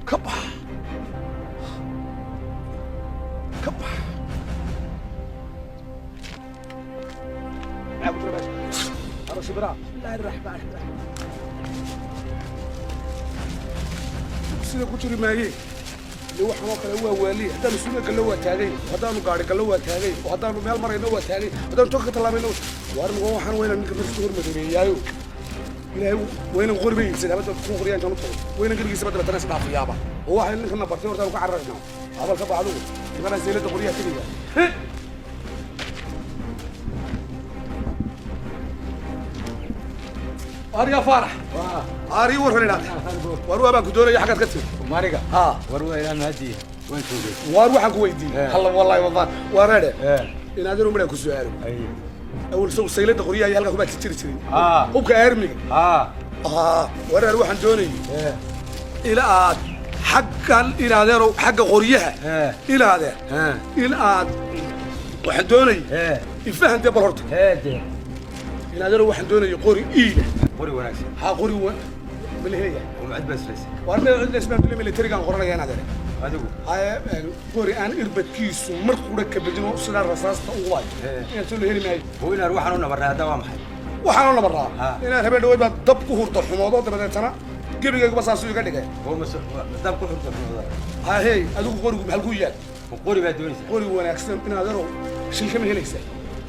Ka bax, ka bax. Maxaa ku jira meesha? Haba shibiraa. Bismillaahi raxmaani raxiim. Sida ku jiri maayee ile waxaan oo kale waa waaliye. Haddaanu suuga gallo waa taagay, haddaanu gaari gallo waa taagay, oo haddaanu meel marayno waa taagay, haddaanu toka ka tallaabayno waar mugo. Waxaan waa inaan ninka markasta hormadoobeeyaayo. Ilaahay, waa inaan qori bay iibsadaa badda ku qoriya intaan u tago, waa inaan gebigiisaba dabeetana is dhaafiyaaba. Oo waxay ninkana bartay hortaanu ka cararaynaa. Habal ka bax adigu, nimanaan seylada qoryaha tegaya. Aariya Faarax, aari warran idhaahde. Waar waa baan ku doonaya, xaggaad ka timi? Mariga. Ha. War waa ilaa mahadiye, waan joogay. Waar waxaan ku weydiiyey halla wallahi wallahi waar eedhe in adeer umidhaan ku su'aalo. Awal sow saylada qoryaha iyo halkaa kumaad jiri jirin hubka aarmiga? Wareer, waxaan doonayay ila aad xaggan in adeerow xagga qoryaha ila adeer in aad waxaan doonayay ifahantee bal horta. De. In adeerow waxaan doonayay qori iila. Qori wanaagsan. Haa, qori wa ma la helaya? Oo macid baa islaysa. Waar meel cid ismaan dule, militarigaan qoranaya in adeer. Adigu. Haye, qori aan irbadkiisu mar qura ka bedino sidaa rasaasta ugu waayo inaad soo la heli maayo. Oo inaad waxaan u nabarnay hadda waa maxay? Waxaanoo nabaraa inaad habeen dhaweyd baa dab ku hurta xumoodo, dabadeetana gebigayguba saasuu iga dhigay. Oo mas dab ku xurta xumooda? Hahey, adigu qorigu maxal ku yaal? Ma qori baa doonaysaa? Qori wanaagsan in adeerow, shilka ma helaysaa?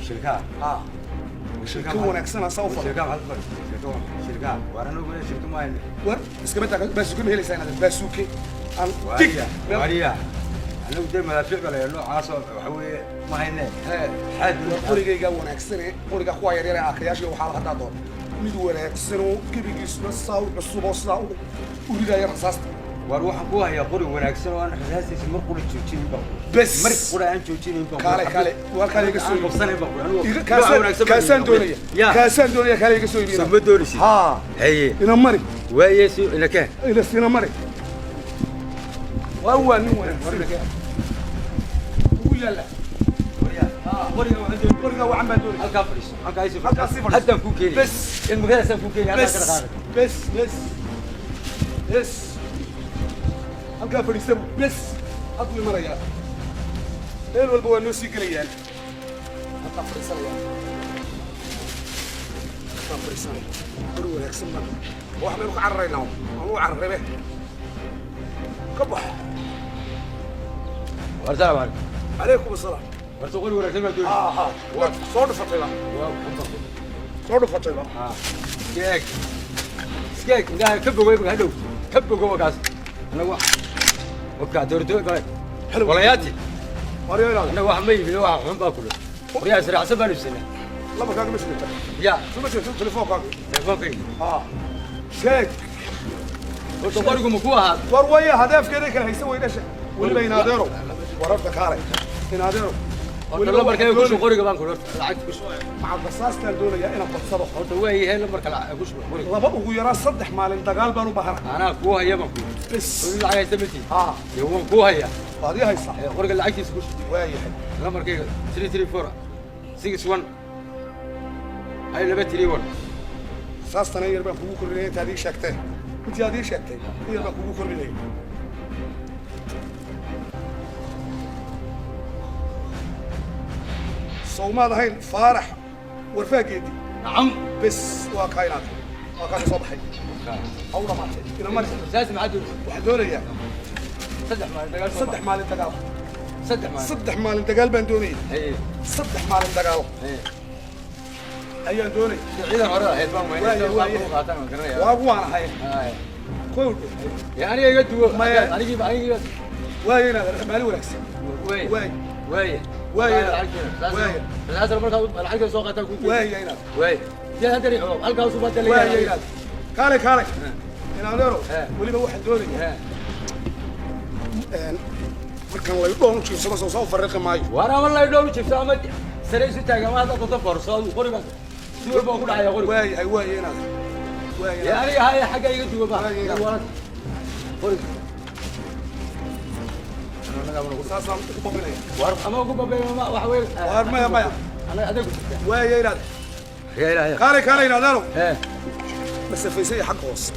Shilkaa? Ha, shilka wanaagsan asaa u fadhi. Shilkaa maxaad ku fadhi? Shilka shilkaa waar anagu shilka ma hayno. War iskama taa, baasuuke ma helaysaa in adeer? Baasuuke aan dig. Waariya, waariya, anagu dee madaafiic baa la yidhaha noocaasoo waxa weeye ma hayne. Hee, war qorigaygaa wanaagsane, qoriga kuwa yaryar ee aakayaasha waxaa la haddaa doon mid wanaagsan oo gebigiisuna saa u cusub oo sidaa u ridaya rasaasta. Waar waxaan ku hayaa qori wanaagsan oo aan rasaastiisa mar qura joojinin baa. Bes. Mar qura aan joojinin baa. Kaale, kaale, waar kaale iga soo aan qabsanayn baa anigu. Kaasaan doonaya. Ya. Kaasaan doonaya, kaale iga soo iibina. Soo ma doonaysid? Haa. Haye. Ina mari. Waaye, si ina keen. Ila sina mari. Waa nin wanaagsan ugu yaalla. Qoriga waxaan doonaya. Qoriga wacan baan doonaya. Halkaa fadhiiso, halkaa isoo. Halkaa sii fadhiiso. Haddaan kuu keenaya. Bes. In magadaasaan kuu keenaya, halkaa bes ka dhaqaaqay. Bes, bes, bes, halkaa fadhiista. Bes, hadduu imanayaa, meel walba waa noo sii gelayaan. Halkaa fadhiisanaya, halkaa fadhiisanaya. Qori wanaagsan baan wax baynu ka cararaynaa, aan u cararaybe ka bax. War salaam calaykum. Calaykum asalaam. Warta qori wanaagsan baa doonaysa. Ha ha, soo dhufatayba. Waa. Soo dhufatayba. Iska eeg, iska eeg, indhaha ka bogoy hadhow, ka bogo kaas. Anagu wabkaa doorto kale walayaati. Waryo ilaali. Annaga wax ma iibino, waxa xun baa kule. Qoryaha israacsan baan iibsanaa. Lambarkaaga ma sidata? Ya. Suma sidata telefoonkaaga? Telefoonkayga. Ha, sheeg. Horta qorigu ma ku ahaa? War waya hadeefkeeday kala haysan weydhasha weliba. Inaadeero, wararka kaalay inaadeero. Horta lambarkayga ku shub qoriga baan kule, horta lacagta ku shub. Macal rasaastaan doonayaa inaan badsado. Horta waa yahay lambarka, lacag ku shub qoriga. Laba, ugu yaraan 3 maalin dagaal baan u baahana. Anaa kuu haya baan ku. Bes. Weli lacag haysta ma tihi? Ha. Dee waan kuu hayaa. Waad ii haysaa. Ee, qoriga lacagtiisa ku shub. Waayahay. Lambarkayga 334 61 hay 231. Rasaastana in yar baan kugu kordhinaya intaad ii sheegtee, intii aad ii sheegtay in yar baan kugu kordhinaya. Sawmaad ahayn Faarax Warfaageedi? Nacam. Bes, waa kaa inaad waa kaa ka soo baxay. Ha u dhamaatay, ina mari. Rasaas maxaa doonaysa? Waxaan doonayaa 3 maalin dagaal soo. 3 maalin dagaal. 3 maalin. 3 maalin dagaal baan doonayay. Haye. 3 maalin dagaal Haye. ayaan doonayay. Ciidan hore ahayd baan. Waaye, weynay waaye. u qaataan waan garanayaa. Waagu waan ahay. Haye. Kow. Ya, aniga iga duwo. Maya. Anigiiba anigiiba. Waaye inaad maalin wanaagsan. Waaye. Waaye. Waaye. Waaye. Waaye. Rasaas markaa lacagta soo qaataan ku. Waaye inaad. Waaye. Dee hadda riixo halkaas u badalay. Waaye inaad kaale, kaale inaadeero. Weliba waxaan doonayaa markaan laydhoon u jiibsado soo soo farriqi maayo. Waar ama la dhow jibso ama sare isu taaga ama hadda qoto forso adu qoriga si walba ku dhacaya qoriga. Waayahay, waaye inaad waaye. Ya, aniga haya xagga iga duwo ba. Waaye. Qoriga. Saasaan ugu babinaya. Waar ama ugu babay ma waxa weeye. Waar maya, maya. Anaga adeeg ku jirta. Waaye inaad Ya ilaahay. kaale, kaale inaadeero. Ee. Masafaysay xagga hoose.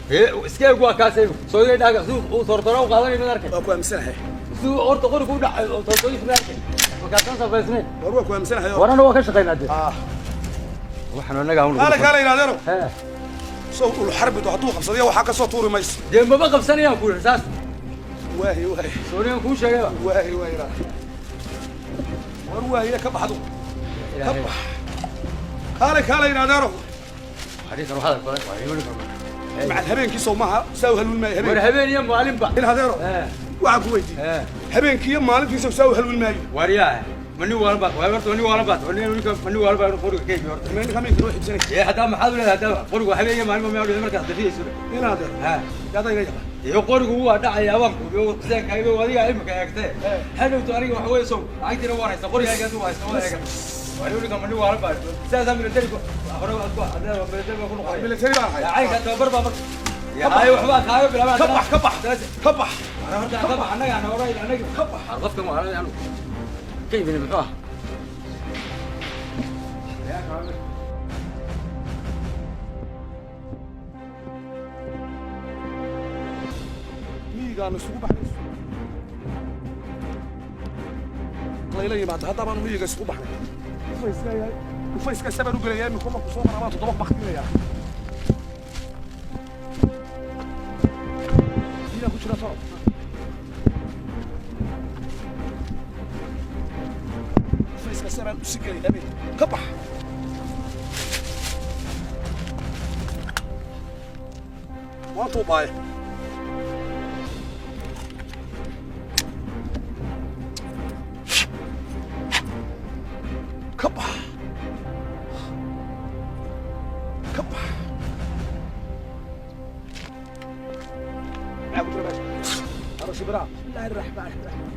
Iska eeg, waa kaas soo dhaaga siduu uu tortoro u qaadanay mid arkay. Waa ku aaminsanahay. Siduu horta qorigu u dhacay oo tortooyinka mid arkay, markaasaan safaysnayn. War waa ku aaminsanahay. Warana waa ka shaqaynaa dee. Ah. Waxaan anaga un Kaale, kaale, ilaadeero. Sow ul xarbidu hadduu qabsadayo waxaa ka soo tuuri mayso? Dee maba qabsanayaan ku yidhi saas. Waahi, waahi. Sooniyan kuu sheegayba. Waahi, waahi, ilaa war waahiye, ka baxdu ka bax. Kaale, kaale, ilaadeero. Xariisan hadal badan waa iman karma. Macal habeenkii sow maaha saa u halwin maayo. War habeenkii. Habeen iyo maalinba. Ilaadeero, waxaan ku weydiiyey, habeenkii iyo maalintii sow saa u halwin maayo? Waryaa, ma nin waalan baad? Waa horta ma nin waalan baad? Ma nin waalan baa qoriga ka iibi horta? Ma ninka habeenkii loo xibsanay? Ee, haddaa maxaad u leedahay? Haddaa qorigu habeen iyo maalinba miyaa udhiday markaad dafiyayso? Ilaadeero. Yaada iga yaqaan. Iyo qorigu waa dhacayaa, waan kubiyo seenkayba adiga imika eegtee hadhowto. Aniga waxa weeye sow lacagtiina waan haysta, qorigaygaas waa haysta, waa eega. Waa ninka, ma nin waalan baa sidaasaa militariga hore aad ku militari baa ku noqonaya. Military baan ahay. Caynka tababar baa marka ay waxbaa kaaga bilaabaa. Ka bax, ka bax, ka bax. Horta ka bax, annaga ana oray annaga Ka bax. Qofkan waa anu ka iibin muxuu ah? Miyigaanu isugu baxnay, layla yimaada. Hadda baanu miyiga isugu baxnay. Dhufayskayahay, dhufayska sabaan u gelayaa imika. Markuu soo maraa baan toddoba baktinayaa. Biyaa ku jira toro. Dhufayska sabaan usi gelay habeen. Ka bax. Maantuu baaye. Ka bax, ka bax. Maxaa ku jira meesha? Haro shibiraa. Bismillaahi raxmaani raxiim.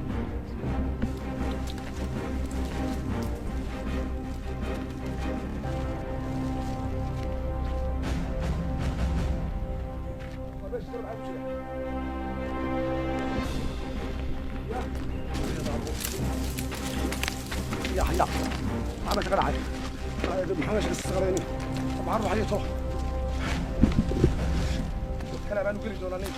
Waa meesha jira, maxaa ku jira? Ya ya, maxaa meesha ka dhacay? Maxaa meesha ka saqalayni? Maxaa ruuxayo tolo kale baan u geli doonaa nin.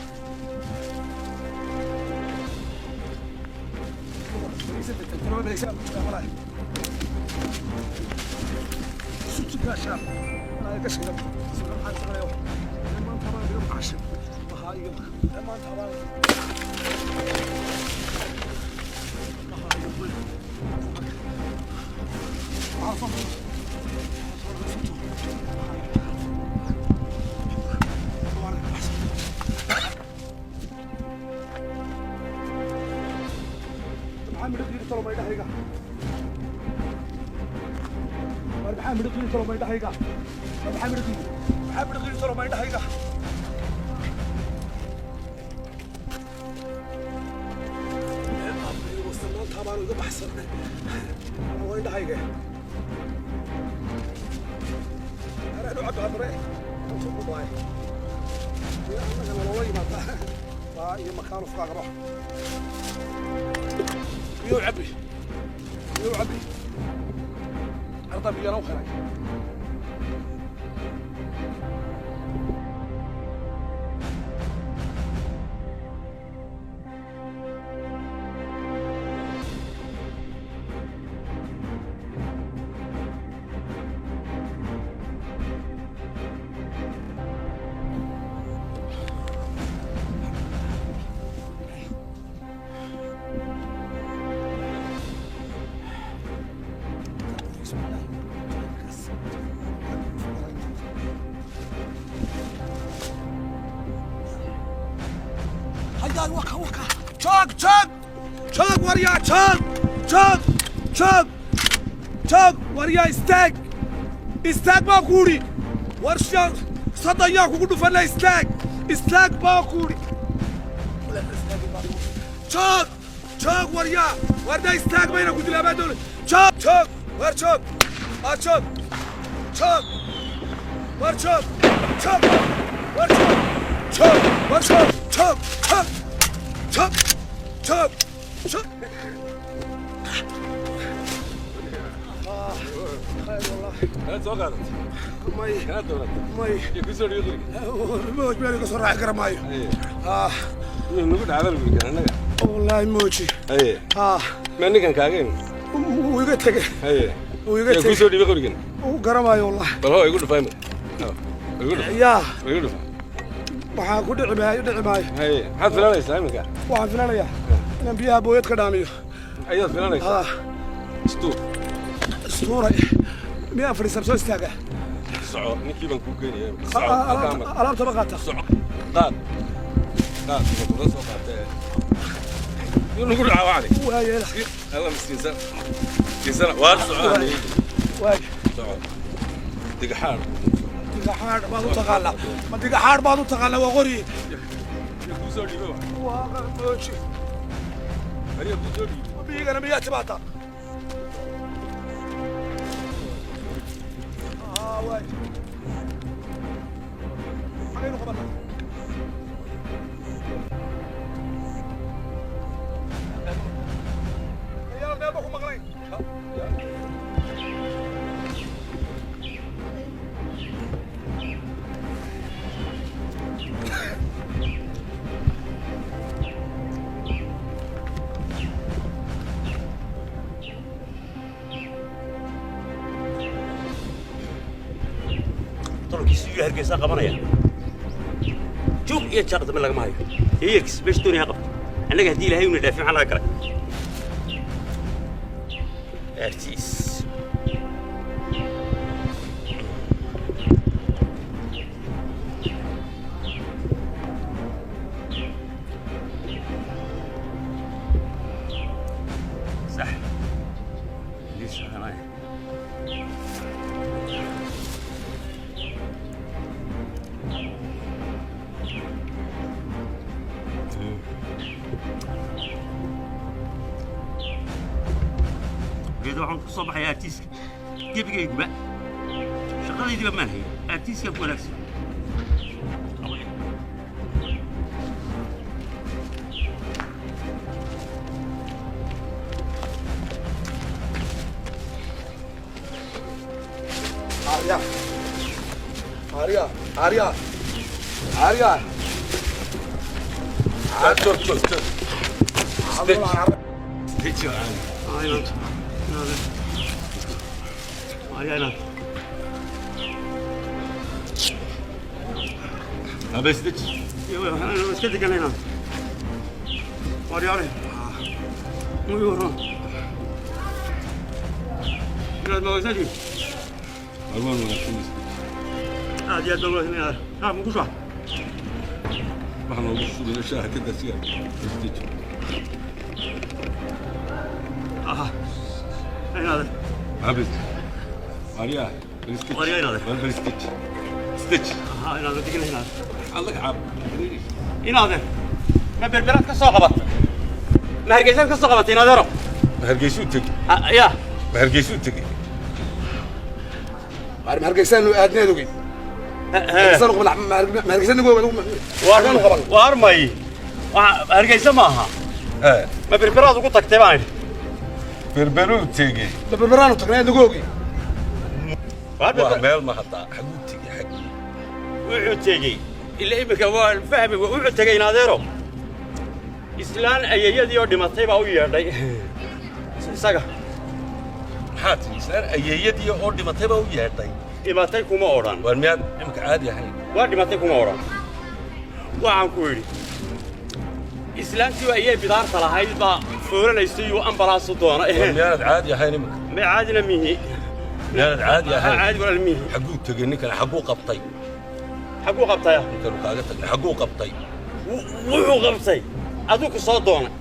Maxaa midho qiiri tolo maydhahayga? War maxaa midho qiiri tolo maydhahayga? War maxaa midho qiiri, maxaa midho qiiri tolo maydhahayga? Maanta baanu iga baxsan waa indhahayga. Anaa cabbi haddare intu ku baay annaga nolola yimaada waa iyo makaanu fkaaqaba. Biyo cabbi, biyo cabbi. Arda biyana u helay. Hayaan waka waka. Joog, joog, joog, waryaa, joog, joog, joog, joog, waryaa, istaag, istaag baan ku idhi. War shan soddon yaa kugu dhufana. Istaag, istaag baan ku idhi. Joog, joog, waryaa, warna istaag bayna ku dilaa baa dowlad. Joog, joog, war joog, war joog, joog, war joog, joog, war joog, joog, war joog, joog, joog, joog, joog, joog. Khayr wallah. Kanaad soo qaadatay? May. Kanaad dooratay? May. Iyo kusoo dhigo qoriga. Mooj meel iga soo raaci kara maayo. Haye. Ah. Inuu nagu dhacda lagu yidhi annaga. Wallaahi mooji. Haye. Ah. Maa ninkan kaaga imin? Wuu iga tegey. Haye. Wuu iga Yaa tegey. kusoo dhibay qorigan? Wuu garamaayo wallah. Bal hoo igu dhufaa imika. Hoo, igu dhufa. Yaa. Igu dhufa. Waxaan ku dhici maayo, dhici maayo. Haye. Maxaad filanaysaa imika? Waxaan filanayaa inaan biyaha booyad ka dhaamiyo. Ayaad filanaysaa? Ah. Istuur. Istuuray. Miyaa fadhiisab soo istaaga? Soco, ninkii baan kuu geynayaa imika. Soco, halkaa mar. Alaabta ma qaata. Soco. Qaad. Qaad, ma kula soo qaatee. Yuu nagu dhacaa wacni. Waa yeela. Alla miskiinsan. Miskiinsana. Waar soco. Waay. Soco. Digaxaar. Digaxaadh baad u taqaanaa. Ma digaxaadh baad u taqaanaa waa qori. Yaa kuu soo dhiibay wax. Waa mooji. Adiga kuu soo dhiibay. Biyigana miyaa timaata? Ah, waay. Xagaynu qabanaa? Ayaa meelba ku maqnayn. Tolkiisu iyo Hargeysa qabanaya, juuq iyo jaaq dambe lagama hayo. Eeyarkiis meesha doonaya ha qabto. Annaga haddii Ilaahay una dhaafin, maxaa laga galay artiis? Sax liis waxaan. Geeda waxaan ku soo baxaya artiiska. Gebigayguba shaqadaydiiba maan hayn, artiiska ku wanaagsan. Arya. Arya. Arya. Arya. Joog, joog, joog. Deji wacani. Ayaan. Habes deji. Iska deganayna. Waryaare. Muy waran. Inaad maqasadi. Armaan wanaagsan is deji. Aad iyo aad baan wanaagsan. Ha, muku soo. Waxaa noogu shubay shaaha ka dasiya. Is deji. Aha. Inaad. Habes. Arya. Is deji. Arya inaad. War is deji. Is deji. Aha, inaad deganayna. Alla ka caab. Inaad. Ma Berberaad ka soo qabatay? Ma Hargeysaad ka soo qabatay, inadeero? Ma Hargeysa u tegi? Ya. Ma Hargeysa u tegi? Maar ma Hargeysaanu aadneed ogey. Hargeysaanu qaban, ma Hargeysaanu qaban, qaban. Waar may. Waxa Hargeysa maaha. Ee. Ma Berberaad ugu tagtay baan idhi. Berberuu tegi. Berberaanu tagnay nagu ogey. Waar Waa Berber. meel ma hataa. Xaguu tegi xag. Wuxuu tegey ilaa iminka waa fahmi. Wuxuu tegey, inadeero, islaan ayeeyadii oo dhimatay baa u yeedhay isaga. Maxaa tiri? Islaan ayeeyadii oo dhimatay baa u yeedhay. Dhimatay kuma odhan. Waar miyaad imika caadi ahayn? Waa dhimatay kuma odhan. Waxaan ku idhi islaantii ayay bidaarta lahayd baa foolanaysay uu ambalaasu doona. Waar miyaanad caadi ahayn imika? Ma caadina mihi. Miyaanad caadi ahayn? Caadi walaal mihi. Xaguu tegey ninkan? Xaguu qabtay? Xaguu qabtaya? Ninkanu kaaga tagnay xaguu qabtay? Wuxuu qabtay aduu ku soo doonay.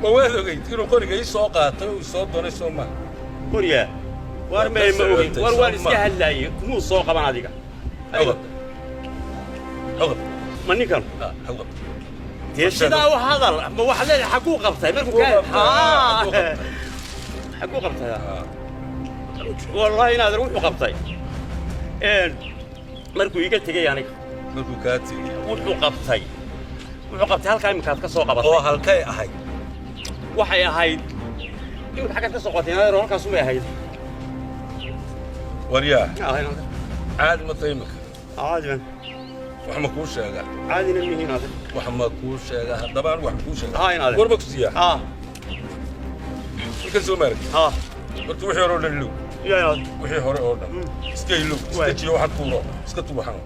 Ma waad ogeyd inuu qoriga ii soo qaatay oo ii soo doonay, soo maa? Qoryaa waar Waad mee ka ma ogin. socotay, War waan soo iska ma? hadlaayey, kumuu soo qaban adiga. Xaguu qabtay? Ma ninkan? Ah, xaguu qabtay? Dee sidaa u hadal, ma waxaad leedahay xaguu qabtay markuu Xaguu kaa qabtay, xaguu qabtay. Xaguu qabtay? Ah. Wallahi inaadan wuxuu qabtay markuu iga tegey aniga. Markuu kaa tegey. Wuxuu qabtay halkaa iminkaad ka soo qabatay. Oo halkay ahayd? Waxay ahayd iminka xaggaad ka soo qabatay, inaadan, halkaas umay ahayd. Waryaa. Ah, inaadeer. Caadi ma tahay imika? Caadi baan. Wax ma kuu sheegaa? Caadina mihi, inaadeer. Wax ma kuu sheegaa haddaba? Anigu wax kuu sheegaa. Haa, inaadeer. War ma ku siiyaa? Ah. Marka soo maaragtid. Ah. Horta wixii hore oo dhan ilow. Ya, inaadeer. Wixii hore oo dhan iska ilow, iska jiyo, waxaad tuuro iska tuur waxaan.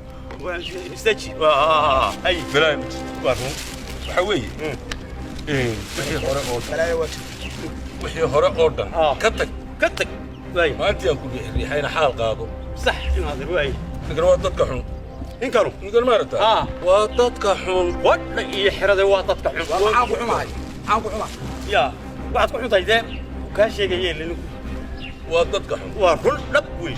Istaji waa ay. Balaayo ma jirto. Waa run. Waxaa weeye, wixii hore oo dhan, Balaaya waa jirta. wixii hore oo dhan Ah. ka tag. Ka tag waay. Maalintii aan ku riixriixayna xaal qaado. Sax, inaadeer, waay. Ninkan waa dadka xun. Ninkanu? Ninkan maaragtaa? Ah. Waa dadka xun. Wadha iyo xerada waa dadka xun. Maxaan ku xumahay? Maxaan ku xumahay? Ya, waxaad ku xuntahay dee kaa sheegayeen ninku. Waa dadka xun. Waa run dhab wey.